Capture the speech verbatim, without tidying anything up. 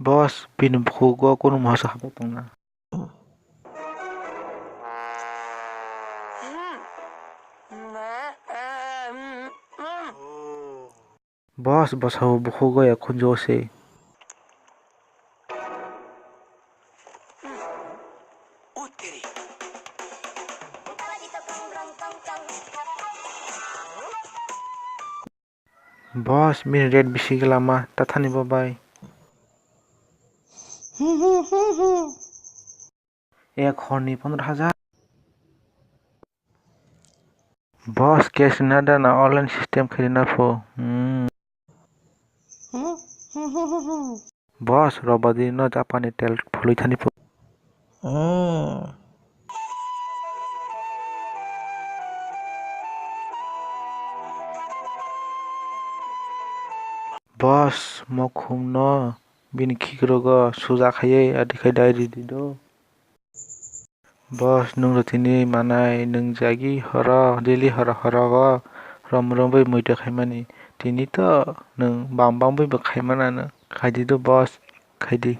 Boss, bini bukhugo kunu moso habai tongna. Boss, bwsao bukhugo ya khunjo se. Boss, bini rate bisi glama, tathani bo bai. Ek horni pondro hajar. Boss, cash na da na online system khe na pho? Hmm. Boss, robadi no Japan ni tel phului thani pho. Hmm. Boss, mokhum no bini khikrok o suja khaiwi adi khai dai ridi do. Boss, nwng rw tini manai nwngjagwi horo, daily horo horogo rom romwi muitu khaimani. Tini to nwng bam bamwi bo khaimana nw. Khaidi do boss, khaidi.